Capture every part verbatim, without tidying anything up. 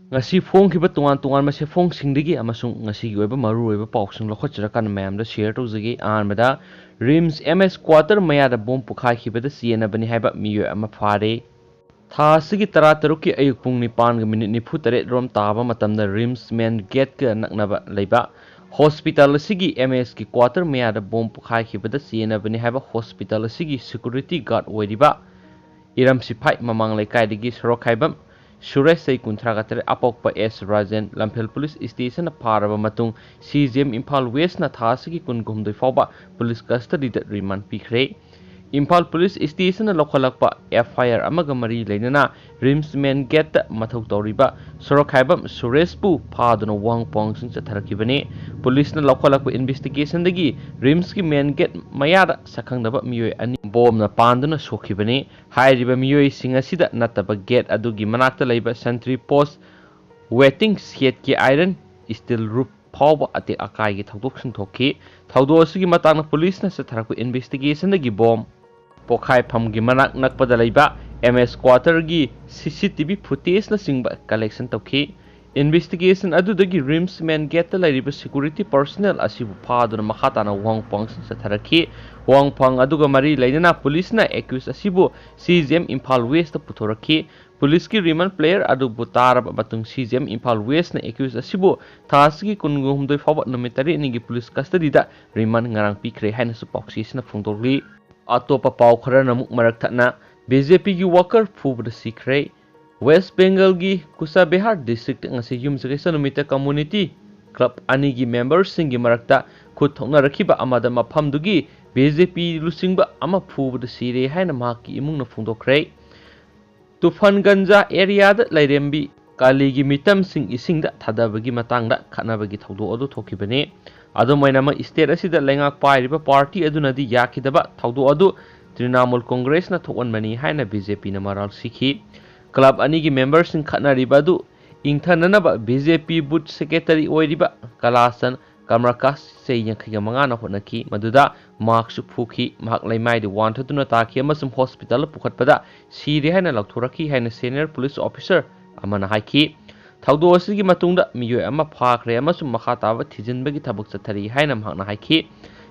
ꯉꯁꯤ ꯐꯣꯡꯈꯤꯕ ꯇꯣꯉꯥꯟ ꯇꯣꯉꯥꯟꯕ ꯁꯦꯐꯣꯡꯁꯤꯡꯗꯒꯤ ꯑꯃꯁꯨꯡ ꯉꯁꯤꯒꯤ ꯑꯣꯏꯕ ꯃꯔꯨꯑꯣꯏꯕ ꯄꯥꯎꯁꯤꯡ ꯂꯧꯈꯠꯆꯔꯀꯥꯟꯗ ꯃꯌꯥꯝꯗ ꯁꯤꯌꯔ ꯇꯧꯖꯒꯦ꯫ ꯑꯍꯥꯟꯕꯗ, ꯔꯤꯝꯁ ꯑꯦꯝ ꯑꯦꯁ ꯀ꯭ꯋꯥꯇꯔ ꯃꯌꯥꯗ ꯕꯣꯝ ꯄꯣꯈꯥꯏꯈꯤꯕꯗ ꯆꯦꯟꯅꯕꯅꯤ ꯍꯥꯏꯕ ꯃꯤꯑꯣꯏ ꯑꯃ ꯐꯥꯔꯦ꯫ ꯊꯥ ꯑꯁꯤꯒꯤ ꯇꯔꯥꯇꯔꯨꯛꯀꯤ ꯑꯌꯨꯛ ꯄꯨꯡ ꯅꯤꯄꯥꯟꯒ ꯃꯤꯅꯤꯠ ꯅꯤꯐꯨ ꯇꯔꯦꯠ ꯔꯣꯝ ꯇꯥꯕ ꯃꯇꯝꯗ ꯔꯤꯝꯁ ꯃꯦꯟ ꯒꯦꯠꯀ ꯅꯛꯅꯕ ꯂꯩꯕ ꯍꯣꯁꯄꯤꯇꯥꯜ ꯑꯁꯤꯒꯤ ꯑꯦꯝ ꯑꯦꯁꯀꯤ ꯀ꯭ꯋꯥꯇꯔ ꯃꯌꯥꯗ ꯕꯣꯝ ꯄꯣꯈꯥꯏꯈꯤꯕꯗ ꯆꯦꯟꯅꯕꯅꯤ ꯍꯥꯏꯕ ꯍꯣꯁꯄꯤꯇꯥꯜ ꯑꯁꯤꯒꯤ ꯁꯦꯀ꯭ꯌꯨꯔꯤꯇꯤ ꯒꯥꯔꯗ ꯑꯣꯏꯔꯤꯕ ꯏꯔꯝ ꯁꯤꯐꯥꯏ ꯃꯃꯥꯡ ꯂꯩꯀꯥꯏꯗꯒꯤ ꯁꯣꯔꯣꯛꯈꯥꯏꯕꯝ ꯁꯨꯔꯦꯁ, ꯆꯍꯤ ꯀꯨꯟꯊ꯭ꯔꯥꯒ ꯇꯔꯦꯠ, ꯑꯄꯣꯛꯄ ꯑꯦꯁ ꯔꯥꯖꯦꯟ, ꯂꯝꯐꯦꯜ ꯄꯨꯂꯤꯁ ꯁ꯭ꯇꯦꯁꯟꯅ ꯐꯥꯔꯕ ꯃꯇꯨꯡ ꯁꯤ ꯖꯤ ꯑꯦꯝ ꯏꯝꯐꯥꯜ ꯋꯦꯁꯅ ꯊꯥ ꯑꯁꯤꯒꯤ ꯀꯨꯟꯒ ꯍꯨꯝꯗꯣꯏ ꯐꯥꯎꯕ ꯄꯨꯂꯤꯁ ꯀꯁꯇꯗꯤꯗ ꯔꯤꯃꯥꯟ ꯄꯤꯈ꯭ꯔꯦ꯫ ꯏꯝꯐꯥꯜ ꯄꯨꯂꯤꯁ ꯁ꯭ꯇꯦꯁꯟꯅ ꯂꯧꯈꯠꯂꯛꯄ ꯑꯦꯐ ꯑꯥꯏ ꯑꯥꯔ ꯑꯃꯒ ꯃꯔꯤ ꯂꯩꯅꯅ ꯔꯤꯝꯁ ꯃꯦꯟ ꯒꯦꯠꯇ ꯃꯊꯧ ꯇꯧꯔꯤꯕ ꯁꯣꯔꯣꯛꯈꯥꯏꯕꯝ ꯁꯨꯔꯦꯁꯄꯨ ꯐꯥꯗꯨꯅ ꯋꯥꯍꯪ ꯄꯥꯎꯍꯪꯁꯤꯡ ꯆꯠꯊꯔꯛꯈꯤꯕꯅꯤ꯫ ꯄꯨꯂꯤꯁꯅ ꯂꯧꯈꯠꯂꯛꯄ ꯏꯟꯚꯦꯁꯇꯤꯒꯦꯁꯟꯗꯒꯤ ꯔꯤꯝꯁꯀꯤ ꯃꯦꯟ ꯒꯦꯠ ꯃꯌꯥꯗ ꯁꯛꯈꯪꯗꯕ ꯃꯤꯑꯣꯏ ꯑꯅꯤ ꯕꯣꯝꯅ ꯄꯥꯟꯗꯨꯅ ꯁꯣꯛꯈꯤꯕꯅꯤ꯫ ꯍꯥꯏꯔꯤꯕ ꯃꯤꯑꯣꯏꯁꯤꯡ ꯑꯁꯤꯗ ꯅꯠꯇꯕ ꯒꯦꯠ ꯑꯗꯨꯒꯤ ꯃꯅꯥꯛꯇ ꯂꯩꯕ ꯁꯦꯟꯇ꯭ꯔꯤ ꯄꯣꯁ, ꯋꯦꯇꯤꯡ ꯁꯦꯗꯀꯤ ꯑꯥꯏꯔꯟ ꯁ꯭ꯇꯤꯜ ꯔꯨꯐ ꯐꯥꯎꯕ ꯑꯇꯦꯛ ꯑꯀꯥꯏꯒꯤ ꯊꯧꯗꯣꯛꯁꯤꯡ ꯊꯣꯛꯈꯤ꯫ ꯊꯧꯗꯣꯛ ꯑꯁꯤꯒꯤ ꯃꯇꯥꯡꯗ ꯄꯨꯂꯤꯁꯅ ꯆꯠꯊꯔꯛꯄ ꯏꯟꯚꯦꯁꯇꯤꯒꯦꯁꯟꯗꯒꯤ ꯕꯣꯝ ꯄꯣꯈꯥꯏꯐꯝꯒꯤ ꯃꯅꯥꯛ ꯅꯛꯄꯗ ꯂꯩꯕ ꯑꯦꯝ ꯑꯦꯁ ꯀ꯭ꯋꯥꯇꯔꯒꯤ ꯁꯤ ꯁꯤ ꯇꯤ ꯚꯤ ꯐꯨꯇꯦꯖꯅꯆꯤꯡꯕ ꯀꯂꯦꯛꯁꯟ ꯇꯧꯈꯤ꯫ ꯏꯟꯚꯦꯁꯇꯤꯒꯦꯁꯟ ꯑꯗꯨꯗꯒꯤ ꯔꯤꯝꯁ ꯃꯦꯟ ꯒꯦꯠꯇ ꯂꯩꯔꯤꯕ ꯁꯦꯀ꯭ꯌꯨꯔꯤꯇꯤ ꯄꯔꯁꯣꯅꯦꯜ ꯑꯁꯤꯕꯨ ꯐꯥꯗꯨꯅ ꯃꯈꯥ ꯇꯥꯅ ꯋꯥꯍꯪ ꯄꯥꯎꯍꯪꯁꯤꯡ ꯆꯠꯊꯔꯛꯈꯤ꯫ ꯋꯥꯍꯪ ꯄꯥꯎꯍꯪ ꯑꯗꯨꯒ ꯃꯔꯤ ꯂꯩꯅꯅ ꯄꯨꯂꯤꯁꯅ ꯑꯦꯀ꯭ꯌꯨꯁ ꯑꯁꯤꯕꯨ C G M Imphal west ꯄꯨꯊꯣꯔꯛꯈꯤ꯫ ꯄꯨꯂꯤꯁꯀꯤ ꯔꯤꯃꯥꯟ ꯄ꯭ꯂꯦꯌꯔ ꯑꯗꯨꯕꯨ ꯇꯥꯔꯕ ꯃꯇꯨꯡ ꯁꯤ ꯖꯤ ꯑꯦꯝ ꯏꯝꯐꯥꯜ ꯋꯦꯁꯅ ꯑꯦꯀ꯭ꯌꯨꯁ ꯑꯁꯤꯕꯨ ꯊꯥ ꯑꯁꯤꯒꯤ ꯀꯨꯟꯒ ꯍꯨꯝꯗꯣꯏ ꯐꯥꯎꯕ ꯅꯨꯃꯤꯠ ꯇꯔꯦꯠꯅꯤꯒꯤ ꯄꯨꯂꯤꯁ ꯀꯁꯇꯗꯤꯗ ꯔꯤꯃꯥꯟ ꯉꯔꯥꯡ ꯄꯤꯈ꯭ꯔꯦ ꯍꯥꯏꯅꯁꯨ ꯄꯥꯎꯆꯦꯁꯤꯅ ꯐꯣꯡꯗꯣꯛꯂꯤ꯫ ꯑꯇꯣꯞꯄ ꯄꯥꯎ ꯈꯔꯅ ꯑꯃꯨꯛ ꯃꯔꯛ ꯊꯠꯅ ꯕꯤ ꯖꯦ ꯄꯤꯒꯤ ꯋꯥꯀꯔ ꯐꯨꯕꯗ ꯁꯤꯈ꯭ꯔꯦ꯫ ꯋꯦꯁ ꯕꯦꯡꯒꯜꯒꯤ ꯀꯨꯁꯥꯕꯦꯍꯥꯔ ꯗꯤꯁꯇ꯭ꯔꯤꯛꯇ ꯉꯁꯤ ꯌꯨꯝꯁꯀꯩꯁ ꯅꯨꯃꯤꯠꯇ ꯀꯝꯃꯨꯅꯤꯇꯤ ꯀ꯭ꯂꯕ ꯑꯅꯤꯒꯤ ꯃꯦꯝꯕꯔꯁꯤꯡꯒꯤ ꯃꯔꯛꯇ ꯈꯨꯠ ꯊꯣꯛꯅꯔꯛꯈꯤꯕ ꯑꯃꯗ ꯃꯐꯝꯗꯨꯒꯤ ꯕꯤ ꯖꯦ ꯄꯤ ꯂꯨꯆꯤꯡꯕ ꯑꯃ ꯐꯨꯕꯗ ꯁꯤꯔꯦ ꯍꯥꯏꯅ ꯃꯍꯥꯛꯀꯤ ꯏꯃꯨꯡꯅ ꯐꯣꯡꯗꯣꯛꯈ꯭ꯔꯦ꯫ ꯇꯨꯐꯥꯟꯒꯟꯖ ꯑꯦꯔꯤꯌꯥꯗ ꯂꯩꯔꯦꯝꯕꯤ ꯀꯥꯂꯤꯒꯤ ꯃꯤꯇꯝꯁꯤꯡ ꯏꯁꯤꯡꯗ ꯊꯥꯗꯕꯒꯤ ꯃꯇꯥꯡꯗ ꯈꯠꯅꯕꯒꯤ ꯊꯧꯗꯣꯛ ꯑꯗꯨ ꯊꯣꯛꯈꯤꯕꯅꯤ꯫ ꯑꯗꯨꯝ ꯑꯣꯏꯅꯃꯛ, ꯁ꯭ꯇꯦꯠ ꯑꯁꯤꯗ ꯂꯩꯉꯥꯛ ꯄꯥꯏꯔꯤꯕ ꯄꯥꯔꯇꯤ ꯑꯗꯨꯅꯗꯤ ꯌꯥꯈꯤꯗꯕ ꯊꯧꯗꯣꯛ ꯑꯗꯨ ꯇ꯭ꯔꯤꯅꯥꯃꯨꯜ ꯀꯣꯡꯒ꯭ꯔꯦꯁꯅ ꯊꯣꯛꯍꯟꯕꯅꯤ ꯍꯥꯏꯅ ꯕꯤ ꯖꯦ ꯄꯤꯅ ꯃꯔꯥꯜ ꯁꯤꯈꯤ꯫ ꯀ꯭ꯂꯕ ꯑꯅꯤꯒꯤ ꯃꯦꯝꯕꯔꯁꯤꯡ ꯈꯠꯅꯔꯤꯕ ꯑꯗꯨ ꯏꯪꯊꯅꯅꯕ ꯕꯤ ꯖꯦ ꯄꯤ ꯕꯨꯊ ꯁꯦꯀ꯭ꯔꯦꯇꯔꯤ ꯑꯣꯏꯔꯤꯕ ꯀꯂꯥꯆꯟ ꯀꯃꯔꯀꯥꯁ, ꯆꯍꯤ ꯌꯥꯡꯈꯩꯒ ꯃꯉꯥꯅ ꯍꯣꯠꯅꯈꯤ, ꯃꯗꯨꯗ ꯃꯍꯥꯛꯁꯨ ꯐꯨꯈꯤ꯫ ꯃꯍꯥꯛ ꯂꯩꯃꯥꯏꯗ ꯋꯥꯟꯊꯗꯨꯅ ꯇꯥꯈꯤ ꯑꯃꯁꯨꯡ ꯍꯣꯁꯄꯤꯇꯥꯜꯗ ꯄꯨꯈꯠꯄꯗ ꯁꯤꯔꯦ ꯍꯥꯏꯅ ꯂꯥꯎꯊꯣꯔꯛꯈꯤ ꯍꯥꯏꯅ ꯁꯦꯅꯤꯌꯔ ꯄꯨꯂꯤꯁ ꯑꯣꯐꯤꯁꯔ ꯑꯃꯅ ꯍꯥꯏꯈꯤ꯫ ꯊꯧꯗꯣꯛ ꯑꯁꯤꯒꯤ ꯃꯇꯨꯡꯗ ꯃꯤꯑꯣꯏ ꯑꯃ ꯐꯥꯈ꯭ꯔꯦ ꯑꯃꯁꯨꯡ ꯃꯈꯥ ꯇꯥꯕ ꯊꯤꯖꯤꯟꯕꯒꯤ ꯊꯕꯛ ꯆꯠꯊꯔꯤ ꯍꯥꯏꯅ ꯃꯍꯥꯛꯅ ꯍꯥꯏꯈꯤ꯫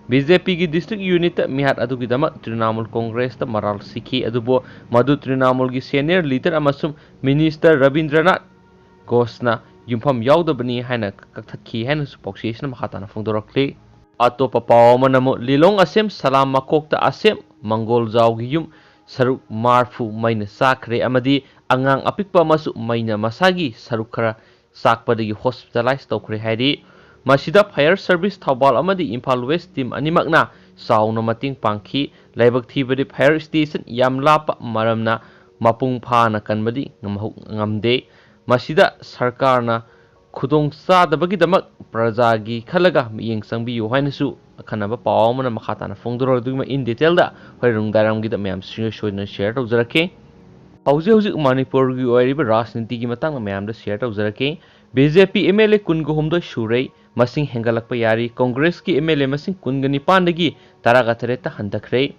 ꯕꯤ ꯖꯦ ꯄꯤꯒꯤ district unitꯇ ꯃꯤꯍꯥꯠ ꯑꯗꯨꯒꯤꯗꯃꯛ ꯇ꯭ꯔꯤꯅꯥꯃꯨꯜ ꯀꯣꯡꯒ꯭ꯔꯦꯁꯇ ꯃꯔꯥꯜ ꯁꯤꯈꯤ, ꯑꯗꯨꯕꯨ ꯃꯗꯨ ꯇ꯭ꯔꯤꯅꯥꯃꯨꯜꯒꯤ senior leader ꯑꯃꯁꯨꯡ minister ꯔꯕꯤꯟꯗ꯭ꯔꯅꯥꯊ ꯒꯣꯁꯅ ꯌꯨꯝꯐꯝ ꯌꯥꯎꯗꯕꯅꯤ ꯍꯥꯏꯅ ꯀꯛꯊꯠꯈꯤ ꯍꯥꯏꯅꯁꯨ ꯄꯥꯎꯆꯦ ꯑꯁꯤꯅ ꯃꯈꯥ ꯇꯥꯅ ꯐꯣꯡꯗꯣꯔꯛꯂꯤ꯫ ꯑꯇꯣꯞꯄ ꯄꯥꯎ ꯑꯃꯅ ꯑꯃꯨꯛ ꯂꯤꯂꯣꯡ ꯑꯁꯦꯝ ꯁꯂꯥꯝ ꯃꯀꯣꯛꯇ ꯑꯁꯦꯝ ꯃꯪꯒꯣꯜꯖꯥꯎꯒꯤ ꯌꯨꯝ ꯁꯔꯨꯛ ꯃꯔꯐꯨ ꯃꯩꯅ ꯆꯥꯈ꯭ꯔꯦ ꯑꯃꯗꯤ ꯑꯉꯥꯡ ꯑꯄꯤꯛꯄ ꯑꯃꯁꯨ ꯃꯩꯅ ꯃꯁꯥꯒꯤ ꯁꯔꯨꯛ ꯈꯔ ꯆꯥꯛꯄꯗꯒꯤ hospitalize ꯇꯧꯈ꯭ꯔꯦ ꯍꯥꯏꯔꯤ꯫ ꯃꯁꯤꯗ fire service ꯊꯧꯕꯥꯜ ꯑꯃꯗꯤ ꯏꯝꯐꯥꯜ West team ꯑꯅꯤꯃꯛꯅ ꯆꯥꯎꯅ ꯃꯇꯦꯡ ꯄꯥꯡꯈꯤ꯫ ꯂꯥꯏꯕꯛ ꯊꯤꯕꯗꯤ fire station ꯌꯥꯝ ꯂꯥꯞꯄ ꯃꯔꯝꯅ ꯃꯄꯨꯡ ꯐꯥꯅ ꯀꯟꯕꯗꯤ ꯉꯝꯍꯧ-, ꯉꯝꯗꯦ꯫ ꯃꯁꯤꯗ ꯁꯔꯀꯥꯔꯅ ꯈꯨꯗꯣꯡ ꯆꯥꯗꯕꯒꯤꯗꯃꯛ ꯄ꯭ꯔꯖꯥꯒꯤ ꯈꯜꯂꯒ ꯃꯤꯠꯌꯦꯡ ꯆꯪꯕꯤꯌꯨ ꯍꯥꯏꯅꯁꯨ ꯑꯈꯟꯅꯕ ꯄꯥꯎ ꯑꯃꯅ ꯃꯈꯥ ꯇꯥꯅ ꯐꯣꯡꯗꯣꯔꯛꯂꯗꯨꯒꯤ in detailꯗ ꯍꯣꯔꯦꯟ ꯅꯨꯡꯗꯥꯡꯋꯥꯏꯔꯝꯒꯤꯗ ꯃꯌꯥꯝ ꯁꯣꯏ-, ꯁꯣꯏꯗꯅ share ꯇꯧꯖꯔꯛꯀꯦ꯫ ꯍꯧꯖꯤꯛ ꯍꯧꯖꯤꯛ ꯃꯅꯤꯄꯨꯔꯒꯤ ꯑꯣꯏꯔꯤꯕ ꯔꯥꯖꯅꯤꯇꯤꯒꯤ ꯃꯇꯥꯡꯗ ꯃꯌꯥꯝꯗ share ꯇꯧꯖꯔꯛꯀꯦ꯫ B J P M L A ꯀꯨꯟꯒ ꯍꯨꯝꯗꯣꯏ ꯁꯨꯔꯦ, ꯃꯁꯤꯡ ꯍꯦꯟꯒꯠꯂꯛꯄ ꯌꯥꯔꯤ꯫ ꯀꯣꯡꯒ꯭ꯔꯦꯁꯀꯤ ꯑꯦꯝ ꯑꯦꯜ ꯑꯦ ꯃꯁꯤꯡ ꯀꯨꯟꯒ ꯅꯤꯄꯥꯟꯗꯒꯤ ꯇꯔꯥꯒ ꯇꯔꯦꯠꯇ ꯍꯟꯊꯈ꯭ꯔꯦ꯫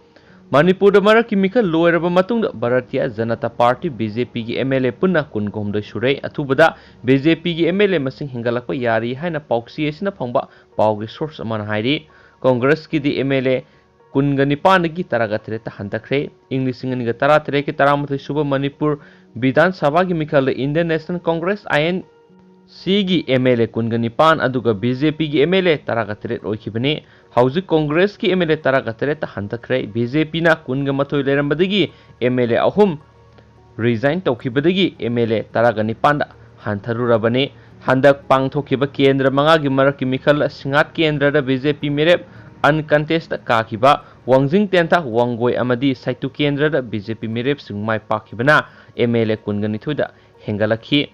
ꯃꯅꯤꯄꯨꯔꯗ ꯃꯔꯛꯀꯤ ꯃꯤꯈꯜ ꯂꯣꯏꯔꯕ ꯃꯇꯨꯡꯗ Bharatiya Janata party, B J ꯄꯤꯒꯤ ꯑꯦꯝ ꯑꯦꯜ ꯑꯦ ꯄꯨꯟꯅ ꯀꯨꯟꯒ ꯍꯨꯝꯗꯣꯏ ꯁꯨꯔꯦ꯫ ꯑꯊꯨꯕꯗ ꯕꯤ ꯖꯦ ꯄꯤꯒꯤ ꯑꯦꯝ ꯑꯦꯜ ꯑꯦ ꯃꯁꯤꯡ ꯍꯦꯟꯒꯠꯂꯛꯄ ꯌꯥꯔꯤ ꯍꯥꯏꯅ ꯄꯥꯎꯆꯦ ꯑꯁꯤꯅ ꯐꯪꯕ ꯄꯥꯎꯒꯤ source ꯑꯃꯅ ꯍꯥꯏꯔꯤ꯫ ꯀꯣꯡꯒ꯭ꯔꯦꯁꯀꯤꯗꯤ ꯑꯦꯝ ꯑꯦꯜ ꯑꯦ ꯀꯨꯟꯒ ꯅꯤꯄꯥꯟꯗꯒꯤ ꯇꯔꯥꯒ ꯇꯔꯦꯠꯇ ꯍꯟꯊꯈ꯭ꯔꯦ꯫ ꯏꯪ ꯂꯤꯁꯤꯡ ꯑꯅꯤꯒ ꯇꯔꯥꯇꯔꯦꯠꯀꯤ ꯇꯔꯥꯃꯥꯊꯣꯏ ꯁꯨꯕ ꯃꯅꯤꯄꯨꯔ ꯕꯤꯙꯥꯟ ꯁꯚꯥꯒꯤ ꯃꯤꯈꯜꯗ Indian National Congress, I N C, ꯒꯤ ꯑꯦꯝ ꯑꯦꯜ ꯑꯦ ꯀꯨꯟꯒ ꯅꯤꯄꯥꯟ ꯑꯗꯨꯒ ꯕꯤ ꯖꯦ ꯄꯤꯒꯤ ꯑꯦꯝ ꯑꯦꯜ ꯑꯦ ꯇꯔꯥꯒ ꯇꯔꯦꯠ ꯑꯣꯏꯈꯤꯕꯅꯤ꯫ ꯍꯧꯖꯤꯛ ꯀꯣꯡꯒ꯭ꯔꯦꯁꯀꯤ ꯑꯦꯝ ꯑꯦꯜ ꯑꯦ ꯇꯔꯥꯒ ꯇꯔꯦꯠꯇ ꯍꯟꯊꯈ꯭ꯔꯦ꯫ ꯕꯤ ꯖꯦ ꯄꯤꯅ ꯀꯨꯟꯒ ꯃꯥꯊꯣꯏ ꯂꯩꯔꯝꯕꯗꯒꯤ ꯑꯦꯝ ꯑꯦꯜ ꯑꯦ ꯑꯍꯨꯝ resign ꯇꯧꯈꯤꯕꯗꯒꯤ ꯑꯦꯝ ꯑꯦꯜ ꯑꯦ ꯇꯔꯥꯒ ꯅꯤꯄꯥꯟꯗ ꯍꯟꯊꯔꯨꯔꯕꯅꯤ꯫ ꯍꯟꯗꯛ ꯄꯥꯡꯊꯣꯛꯈꯤꯕ ꯀꯦꯟꯗ꯭ꯔ ꯃꯉꯥꯒꯤ ꯃꯔꯛꯀꯤ ꯃꯤꯈꯜ ꯁꯤꯡꯍꯥꯠ ꯀꯦꯟꯗ꯭ꯔꯗ ꯕꯤ ꯖꯦ ꯄꯤ ꯃꯤꯔꯦꯞ uncontested ꯀꯥꯈꯤꯕ ꯋꯥꯡꯖꯤꯡ ꯇꯦꯟꯊꯥ, ꯋꯥꯡꯒꯣꯏ ꯑꯃꯗꯤ ꯁꯥꯏꯇꯨ ꯀꯦꯟꯗ꯭ꯔꯗ ꯕꯤ ꯖꯦ ꯄꯤ ꯃꯤꯔꯦꯞꯁꯤꯡ ꯃꯥꯏ ꯄꯥꯛꯈꯤꯕꯅ ꯑꯦꯝ ꯑꯦꯜ ꯑꯦ ꯀꯨꯟꯒ ꯅꯤꯊꯣꯏꯗ ꯍꯦꯟꯒꯠꯂꯛꯈꯤ꯫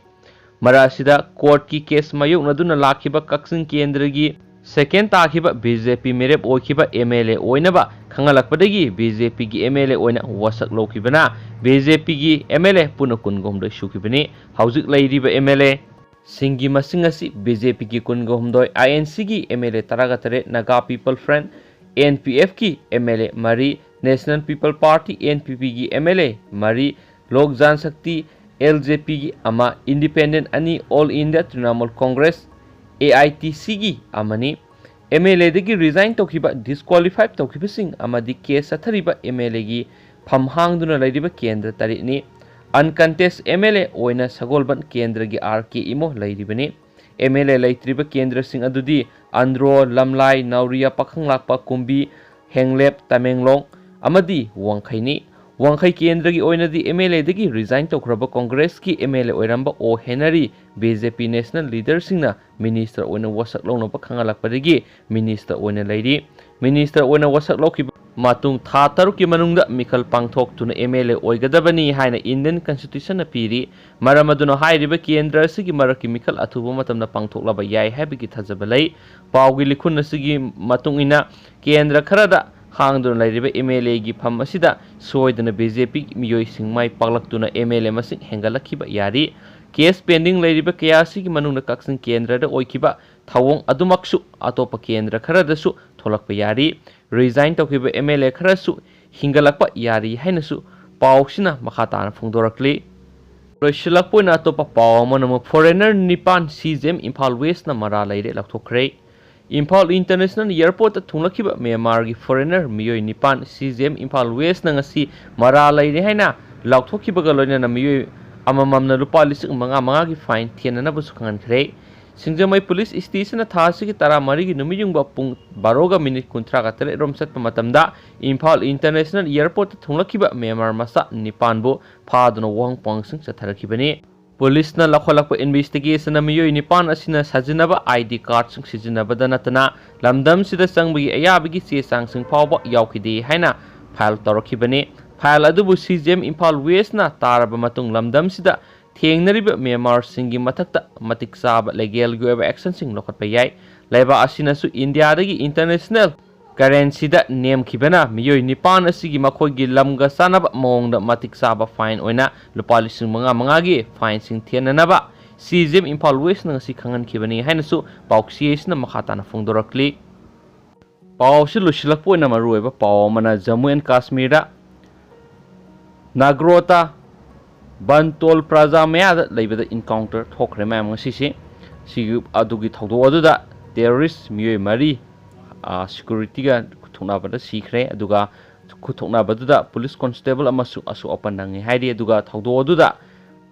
ꯃꯔꯛ ꯑꯁꯤꯗ courtꯀꯤ case ꯃꯥꯌꯣꯛꯅꯗꯨꯅ ꯂꯥꯛꯈꯤꯕ ꯀꯛꯆꯤꯡ ꯀꯦꯟꯗ꯭ꯔꯒꯤ second ꯇꯥꯈꯤꯕ ꯕꯤ ꯖꯦ ꯄꯤ ꯃꯤꯔꯦꯞ ꯑꯣꯏꯈꯤꯕ ꯑꯦꯝ ꯑꯦꯜ ꯑꯦ ꯑꯣꯏꯅꯕ ꯈꯪꯍꯜꯂꯛꯄꯗꯒꯤ ꯕꯤ ꯖꯦ ꯄꯤꯒꯤ ꯑꯦꯝ ꯑꯦꯜ ꯑꯦ ꯑꯣꯏꯅ ꯋꯥꯁꯛ ꯂꯧꯈꯤꯕꯅ ꯕꯤ ꯖꯦ ꯄꯤꯒꯤ ꯑꯦꯝ ꯑꯦꯜ ꯑꯦ ꯄꯨꯟꯅ ꯀꯨꯟꯒ ꯍꯨꯝꯗꯣꯏ ꯁꯨꯈꯤꯕꯅꯤ꯫ ꯍꯧꯖꯤꯛ ꯂꯩꯔꯤꯕ ꯑꯦꯝ ꯑꯦꯜ ꯑꯦꯁꯤꯡꯒꯤ ꯃꯁꯤꯡ ꯑꯁꯤ ꯕꯤ ꯖꯦ ꯄꯤꯒꯤ ꯀꯨꯟꯒ ꯍꯨꯝꯗꯣꯏ, ꯑꯥꯏ ꯑꯦꯟ ꯁꯤꯒꯤ ꯑꯦꯝ ꯑꯦꯜ ꯑꯦ ꯇꯔꯥꯒ ꯇꯔꯦꯠ, Naga people front, N P ꯑꯦꯐꯀꯤ ꯑꯦꯝ ꯑꯦꯜ ꯑꯦ ꯃꯔꯤ, national people party, N P ꯄꯤꯒꯤ ꯑꯦꯝ ꯑꯦꯜ ꯑꯦ ꯃꯔꯤ, ꯂꯣꯛ ꯖꯟ ꯁꯛꯇꯤ, ꯑꯦꯜ ꯖꯦ ꯄꯤꯒꯤ ꯑꯃ, ꯏꯟꯗꯤꯄꯦꯟꯗꯦꯟ ꯑꯅꯤ, all India Trinamool Congress, A I T ꯁꯤꯒꯤ ꯑꯃꯅꯤ꯫ ꯑꯦꯝ ꯑꯦꯜ ꯑꯦꯗꯒꯤ ꯔꯤꯖꯥꯏꯟ ꯇꯧꯈꯤꯕ, ꯗꯤꯁꯀ꯭ꯋꯥꯂꯤꯐꯥꯏ ꯇꯧꯈꯤꯕꯁꯤꯡ ꯑꯃꯗꯤ ꯀꯦꯁ ꯆꯠꯊꯔꯤꯕ ꯑꯦꯝ ꯑꯦꯜ ꯑꯦꯒꯤ ꯐꯝ ꯍꯥꯡꯗꯨꯅ ꯂꯩꯔꯤꯕ ꯀꯦꯟꯗ꯭ꯔ ꯇꯔꯦꯠꯅꯤ꯫ ꯑꯟꯀꯟꯇꯦꯁ ꯑꯦꯝ ꯑꯦꯜ ꯑꯦ ꯑꯣꯏꯅ ꯁꯒꯣꯜꯕꯟ ꯀꯦꯟꯗ꯭ꯔꯒꯤ ꯑꯥꯔ ꯀꯦ ꯏꯃꯣ ꯂꯩꯔꯤꯕꯅꯤ꯫ ꯑꯦꯝ ꯑꯦꯜ ꯑꯦ ꯂꯩꯇ꯭ꯔꯤꯕ ꯀꯦꯟꯗ꯭ꯔꯁꯤꯡ ꯑꯗꯨꯗꯤ ꯑꯟꯗ꯭ꯔꯣ, ꯂꯝꯂꯥꯏ, ꯅꯥꯎꯔꯤꯌꯥ, ꯄꯥꯈꯪꯂꯥꯛꯄ, ꯀꯨꯝꯕꯤ, ꯍꯦꯡꯂꯦꯞ, ꯇꯃꯦꯡꯂꯣꯡ ꯑꯃꯗꯤ ꯋꯥꯡꯈꯩꯅꯤ꯫ ꯋꯥꯡꯈꯩ ꯀꯦꯟꯗ꯭ꯔꯒꯤ ꯑꯣꯏꯅꯗꯤ ꯑꯦꯝ ꯑꯦꯜ ꯑꯦꯗꯒꯤ ꯔꯤꯖꯥꯏꯟ ꯇꯧꯈ꯭ꯔꯕ ꯀꯣꯡꯒ꯭ꯔꯦꯁꯀꯤ ꯑꯦꯝ ꯑꯦꯜ ꯑꯦ ꯑꯣꯏꯔꯝꯕ ꯑꯣ ꯍꯦꯅꯔꯤ ꯕꯤ ꯖꯦ ꯄꯤ ꯅꯦꯁꯅꯦꯜ ꯂꯤꯗꯔꯁꯤꯡꯅ ꯃꯤꯅꯤꯁꯇꯔ ꯑꯣꯏꯅ ꯋꯥꯁꯛ ꯂꯧꯅꯕ ꯈꯪꯍꯜꯂꯛꯄꯗꯒꯤ ꯃꯤꯅꯤꯁꯇꯔ ꯑꯣꯏꯅ ꯂꯩꯔꯤ꯫ ꯃꯤꯅꯤꯁꯇꯔ ꯑꯣꯏꯅ ꯋꯥꯁꯛ ꯂꯧꯈꯤꯕ ꯃꯇꯨꯡ ꯊꯥ ꯇꯔꯨꯛꯀꯤ ꯃꯅꯨꯡꯗ ꯃꯤꯈꯜ ꯄꯥꯡꯊꯣꯛꯇꯨꯅ ꯑꯦꯝ ꯑꯦꯜ ꯑꯦ ꯑꯣꯏꯒꯗꯕꯅꯤ ꯍꯥꯏꯅ ꯏꯟꯗꯤꯌꯟ ꯀꯟꯁꯇꯤꯇ꯭ꯌꯨꯁꯟꯅ ꯄꯤꯔꯤ꯫ ꯃꯔꯝ ꯑꯗꯨꯅ ꯍꯥꯏꯔꯤꯕ ꯀꯦꯟꯗ꯭ꯔ ꯑꯁꯤꯒꯤ ꯃꯔꯛꯀꯤ ꯃꯤꯈꯜ ꯑꯊꯨꯕ ꯃꯇꯝꯗ ꯄꯥꯡꯊꯣꯛꯂꯕ ꯌꯥꯏ ꯍꯥꯏꯕꯒꯤ ꯊꯥꯖꯕ ꯂꯩ꯫ ꯄꯥꯎꯒꯤ ꯂꯤꯈꯨꯟ ꯑꯁꯤꯒꯤ ꯃꯇꯨꯡ ꯏꯟꯅ ꯀꯦꯟꯗ꯭ꯔ ꯈꯔꯗ ꯍꯥꯡꯗꯨꯅ ꯂꯩꯔꯤꯕ ꯑꯦꯝ ꯑꯦꯜ ꯑꯦꯒꯤ ꯐꯝ ꯑꯁꯤꯗ ꯁꯣꯏꯗꯅ ꯕꯤ ꯖꯦ ꯄꯤ ꯃꯤꯑꯣꯏꯁꯤꯡ ꯃꯥꯏ ꯄꯥꯛꯂꯛꯇꯨꯅ ꯑꯦꯝ ꯑꯦꯜ ꯑꯦ ꯃꯁꯤꯡ ꯍꯦꯟꯒꯠꯂꯛꯈꯤꯕ ꯌꯥꯔꯤ꯫ ꯀꯦꯁ ꯄꯦꯟꯗꯤꯡ ꯂꯩꯔꯤꯕ ꯀꯌꯥ ꯑꯁꯤꯒꯤ ꯃꯅꯨꯡꯗ ꯀꯛꯆꯤꯡ ꯀꯦꯟꯗ꯭ꯔꯗ ꯑꯣꯏꯈꯤꯕ ꯊꯧꯑꯣꯡ ꯑꯗꯨꯃꯛꯁꯨ ꯑꯇꯣꯞꯄ ꯀꯦꯟꯗ꯭ꯔ ꯈꯔꯗꯁꯨ ꯊꯣꯛꯂꯛꯄ ꯌꯥꯔꯤ꯫ ꯔꯤꯖꯥꯏꯟ ꯇꯧꯈꯤꯕ ꯑꯦꯝ ꯑꯦꯜ ꯑꯦ ꯈꯔꯁꯨ ꯍꯤꯡꯒꯠꯂꯛꯄ ꯌꯥꯔꯤ ꯍꯥꯏꯅꯁꯨ ꯄꯥꯎꯁꯤꯅ ꯃꯈꯥ ꯇꯥꯅ ꯐꯣꯡꯗꯣꯔꯛꯂꯤ꯫ ꯂꯣꯏꯁꯤꯜꯂꯛꯄ ꯑꯣꯏꯅ ꯑꯇꯣꯞꯄ ꯄꯥꯎ ꯑꯃꯅ ꯑꯃꯨꯛ ꯐꯣꯔꯦꯅꯔ ꯅꯤꯄꯥꯟ ꯁꯤ ꯖꯤ ꯑꯦꯝ ꯏꯝꯐꯥꯜ ꯋꯦꯁꯅ ꯃꯔꯥ ꯂꯩꯔꯦ ꯂꯧꯊꯣꯛꯈ꯭ꯔꯦ꯫ ꯏꯝꯐꯥꯜ ꯏꯟꯇꯔꯅꯦꯁꯅꯦꯜ ꯑꯦꯌꯔꯄꯣꯔꯠꯇ ꯊꯨꯡꯂꯛꯈꯤꯕ ꯃ꯭ꯌꯥꯟꯃꯥꯔꯒꯤ ꯐꯣꯔꯦꯅꯔ ꯃꯤꯑꯣꯏ ꯅꯤꯄꯥꯟ ꯁꯤ ꯖꯤ ꯑꯦꯝ ꯏꯝꯐꯥꯜ ꯋꯦꯁꯅ ꯉꯁꯤ ꯃꯔꯥ ꯂꯩꯔꯦ ꯍꯥꯏꯅ ꯂꯥꯎꯊꯣꯛꯈꯤꯕꯒ ꯂꯣꯏꯅꯅ ꯃꯤꯑꯣꯏ ꯑꯃꯃꯝꯅ ꯂꯨꯄꯥ ꯂꯤꯁꯤꯡ ꯃꯉꯥ ꯃꯉꯥꯒꯤ ꯐꯥꯏꯟ ꯊꯦꯟꯅꯅꯕꯁꯨ ꯈꯪꯍꯟꯈ꯭ꯔꯦ꯫ ꯁꯤꯡꯖꯃꯩ ꯄꯨꯂꯤꯁ ꯁ꯭ꯇꯦꯁꯟꯅ ꯊꯥ ꯑꯁꯤꯒꯤ ꯇꯔꯥꯃꯔꯤꯒꯤ ꯅꯨꯃꯤꯠꯌꯨꯡꯕ ꯄꯨꯡ ꯕꯥꯔꯣꯒ ꯃꯤꯅꯤꯠ ꯀꯨꯟꯊ꯭ꯔꯥꯒ ꯇꯔꯦꯠ ꯔꯣꯝ ꯆꯠꯄ ꯃꯇꯝꯗ ꯏꯝꯐꯥꯜ ꯏꯟꯇꯔꯅꯦꯁꯅꯦꯜ ꯑꯦꯌꯔꯄꯣꯔꯠꯇ ꯊꯨꯡꯂꯛꯈꯤꯕ ꯃ꯭ꯌꯥꯟꯃꯥꯔ ꯃꯆꯥ ꯅꯤꯄꯥꯟꯕꯨ ꯐꯥꯗꯨꯅ ꯋꯥꯍꯪ ꯄꯥꯎꯍꯪꯁꯤꯡ ꯆꯠꯊꯔꯛꯈꯤꯕꯅꯤ꯫ ꯄꯨꯂꯤꯁꯅ ꯂꯧꯈꯠꯂꯛꯄ ꯏꯟꯚꯦꯁꯇꯤꯒꯦꯁꯟꯗ ꯃꯤꯑꯣꯏ ꯅꯤꯄꯥꯟ ꯑꯁꯤꯅ ꯁꯥꯖꯤꯟꯅꯕ ꯑꯥꯏ ꯗꯤ ꯀꯥꯔꯗꯁꯤꯡ ꯁꯤꯖꯤꯟꯅꯕꯗ ꯅꯠꯇꯅ ꯂꯝꯗꯝꯁꯤꯗ ꯆꯪꯕꯒꯤ ꯑꯌꯥꯕꯒꯤ ꯆꯦ ꯆꯥꯡꯁꯤꯡ ꯐꯥꯎꯕ ꯌꯥꯎꯈꯤꯗꯦ ꯍꯥꯏꯅ ꯐꯥꯏꯜ ꯇꯧꯔꯛꯈꯤꯕꯅꯤ꯫ ꯐꯥꯏꯜ ꯑꯗꯨꯕꯨ ꯁꯤ ꯖꯤ ꯑꯦꯝ ꯏꯝꯐꯥꯜ ꯋꯦꯁꯅ ꯇꯥꯔꯕ ꯃꯇꯨꯡ ꯂꯝꯗꯝꯁꯤꯗ ꯊꯦꯡꯅꯔꯤꯕ ꯃ꯭ꯌꯥꯟꯃꯥꯔꯁꯤꯡꯒꯤ ꯃꯊꯛꯇ ꯃꯇꯤꯛ ꯆꯥꯕ ꯂꯤꯒꯦꯜꯒꯤ ꯑꯣꯏꯕ ꯑꯦꯛꯁꯟꯁꯤꯡ ꯂꯧꯈꯠꯄ ꯌꯥꯏ꯫ ꯂꯩꯕꯥꯛ ꯑꯁꯤꯅꯁꯨ ꯏꯟꯗꯤꯌꯥꯗꯒꯤ ꯏꯟꯇꯔꯅꯦꯁꯅꯦꯜ ꯀꯔꯦꯟꯁꯤꯗ ꯅꯦꯝꯈꯤꯕꯅ ꯃꯤꯑꯣꯏ ꯅꯤꯄꯥꯟ ꯑꯁꯤꯒꯤ ꯃꯈꯣꯏꯒꯤ ꯂꯝꯒ ꯆꯥꯟꯅꯕ ꯃꯑꯣꯡꯗ ꯃꯇꯤꯛ ꯆꯥꯕ ꯐꯥꯏꯟ ꯑꯣꯏꯅ ꯂꯨꯄꯥ ꯂꯤꯁꯤꯡ ꯃꯉꯥ ꯃꯉꯥꯒꯤ ꯐꯥꯏꯟꯁꯤꯡ ꯊꯦꯟꯅꯅꯕ ꯁꯤ ꯖꯤ ꯑꯦꯝ ꯏꯝꯐꯥꯜ ꯋꯦꯁꯅ ꯉꯁꯤ ꯈꯪꯍꯟꯈꯤꯕꯅꯤ ꯍꯥꯏꯅꯁꯨ ꯄꯥꯎꯆꯦ ꯑꯁꯤꯅ ꯃꯈꯥ ꯇꯥꯅ ꯐꯣꯡꯗꯣꯔꯛꯂꯤ꯫ ꯄꯥꯎ ꯑꯁꯤ ꯂꯣꯏꯁꯤꯜꯂꯛꯄ ꯑꯣꯏꯅ ꯃꯔꯨꯑꯣꯏꯕ ꯄꯥꯎ ꯑꯃꯅ ꯖꯝꯃꯨ ꯑꯦꯟ ꯀꯥꯁꯃꯤꯔꯗ ꯅꯥꯒ꯭ꯔꯣꯇꯥ ꯕꯟꯇꯣꯜ ꯄ꯭ꯂꯥꯖꯥ ꯃꯌꯥꯗ ꯂꯩꯕꯗ ꯏꯟꯀꯥꯎꯟꯇꯔ ꯊꯣꯛꯈ꯭ꯔꯦ ꯃꯌꯥꯝ ꯉꯁꯤꯁꯦ꯫ ꯁꯤꯒꯤ ꯑꯗꯨꯒꯤ ꯊꯧꯗꯣꯛ ꯑꯗꯨꯗ ꯇꯦꯔꯣꯔꯤꯁ ꯃꯤꯑꯣꯏ ꯃꯔꯤ ꯁꯤꯀ꯭ꯌꯨꯔꯤꯇꯤꯒ ꯈꯨꯠꯊꯣꯛꯅꯕꯗ ꯁꯤꯈ꯭ꯔꯦ꯫ ꯑꯗꯨꯒ ꯈꯨꯠꯊꯣꯛꯅꯕꯗꯨꯗ ꯄꯨꯂꯤꯁ ꯀꯣꯟꯁꯇꯦꯕꯜ ꯑꯃꯁꯨ ꯑꯁꯣꯛ ꯑꯄꯟ ꯅꯪꯉꯤ ꯍꯥꯏꯔꯤ꯫ ꯑꯗꯨꯒ ꯊꯧꯗꯣꯛ ꯑꯗꯨꯗ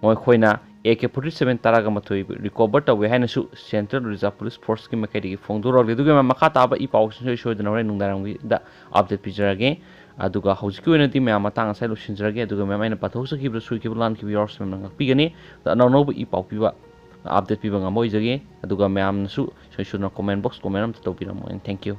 ꯃꯈꯣꯏꯅ ꯑꯦ ꯀꯦ ꯐꯣꯔꯇꯤ ꯁꯚꯦꯟ ꯇꯔꯥꯒ ꯃꯥꯊꯣꯏ ꯔꯤꯀꯣꯚꯔ ꯇꯧꯋꯦ ꯍꯥꯏꯅꯁꯨ ꯁꯦꯟꯇ꯭ꯔꯦꯜ ꯔꯤꯖꯥꯔꯚ ꯄꯨꯂꯤꯁ ꯐꯣꯔꯁꯀꯤ ꯃꯥꯏꯀꯩꯗꯒꯤ ꯐꯣꯡꯗꯣꯔꯛꯂꯤ꯫ ꯑꯗꯨꯒ ꯃꯌꯥꯝ ꯃꯈꯥ ꯇꯥꯕ ꯏ ꯄꯥꯎꯁꯤꯡꯁꯨ ꯑꯩ ꯁꯣꯏꯗꯅ ꯍꯣꯔꯦꯟ ꯅꯨꯡꯗꯥꯡꯋꯥꯏꯔꯝꯒꯤꯗ ꯑꯞꯗꯦꯠ ꯄꯤꯖꯔꯒꯦ꯫ ꯑꯗꯨꯒ ꯍꯧꯖꯤꯛꯀꯤ ꯑꯣꯏꯅꯗꯤ ꯃꯌꯥꯝ ꯃꯇꯥꯡ ꯑꯁꯤꯗ ꯂꯣꯏꯁꯤꯟꯖꯔꯒꯦ꯫ ꯑꯗꯨꯒ ꯃꯌꯥꯝ ꯑꯩꯅ ꯄꯥꯊꯣꯛꯆꯈꯤꯕꯗ ꯁꯣꯏꯈꯤꯕ ꯂꯥꯟꯈꯤꯕ ꯌꯥꯎꯔꯁꯨ ꯃꯌꯥꯝꯅ ꯉꯥꯛꯄꯤꯒꯅꯤ꯫ ꯑꯗ ꯑꯅꯧ ꯑꯅꯧꯕ ꯏ ꯄꯥꯎ ꯄꯤꯕ, ꯑꯞꯗꯦꯠ ꯄꯤꯕ ꯉꯝꯕ ꯑꯣꯏꯖꯒꯦ꯫ ꯑꯗꯨꯒ ꯃꯌꯥꯝꯅꯁꯨ ꯁꯣꯏ ꯁꯣꯏꯗꯅ ꯀꯣꯃꯦꯟ ꯕꯣꯛꯁ ꯀꯣꯃꯦꯟ ꯑꯝꯇ ꯇꯧꯕꯤꯔꯝꯃꯣ꯫ And thank you꯫